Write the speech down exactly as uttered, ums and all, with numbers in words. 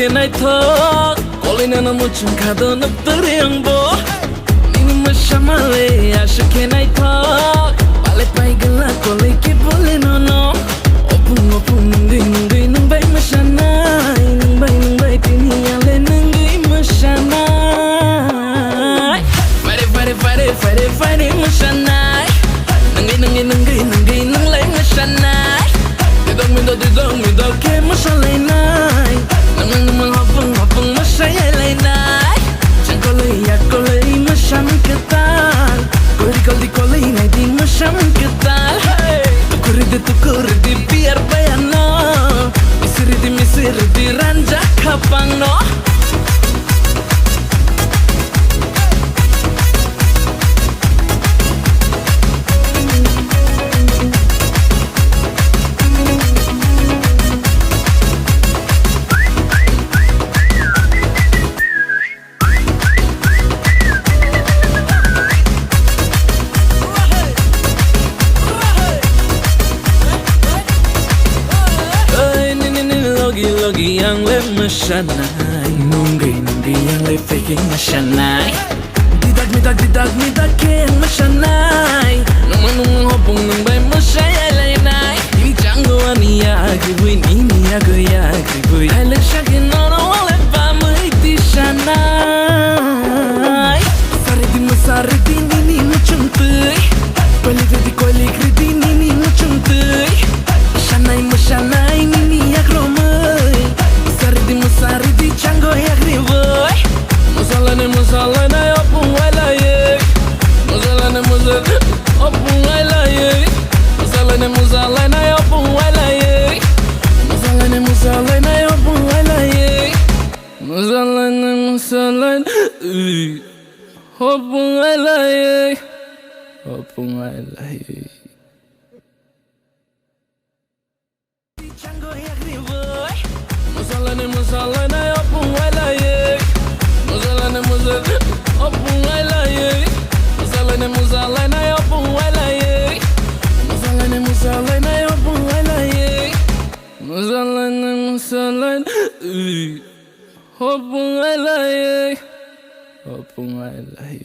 Naithok, koloi nana muchung khado nuktori angbo. Nini musamale asuk khe naithok. Pale pai gala koloi ke bole nono. Opung opung nungwi nungwi nungbai musanai. Nungbai nungbai tini ale nungwi musanai. Fare fare fare fare fare musanai. Nungwi nungwi nungwi nungwi nunglai musanai. Didok midok didok midok khe musalainai. Namang namang hopung hopung musayalainai. Changkoloi yakoloi musam ketal. Kori koli koloi naidi musam ketal. Hey! Tukuri di tukuri di biar bayano. Misiri di misiri di ranja khapang no. Oi, nini, nini, logi, logi, ang le masanai. Nungwi, nungwi, ang le faking masanai. Didak, midak, didak, midak, ke masanai. Nungma, nungma, hopung, nungbai, masai, ai, lai, nai. Ini changgo, ani, ya, kibui, nini, ya, go, ya, kibui. Ai, le, shaki, no, no, wale, ba, mui, ti, sanai. Saridi masaridi nini muchung twi. Koilik ridi koilik ridi nini muchung twi. Sanai musanai nini yak romwi. Saridi masaridi chango yak ribwi. Musalani musalanai opung wailayi. Musalani musal opung wailayi. Musalani musalanai opung wailayi. Musalani musalanai opung wailayi. Musalani musalan. Hopung ai lai, hopung ai lai. Musalani musalanai hopung ai lai. Musalani musal hopung ai lai. Musalani musalanai hopung ai lai. Musalani musalanai hopung ai lai. Musalani musalan. Hopung ai lai. Hopung ai lai.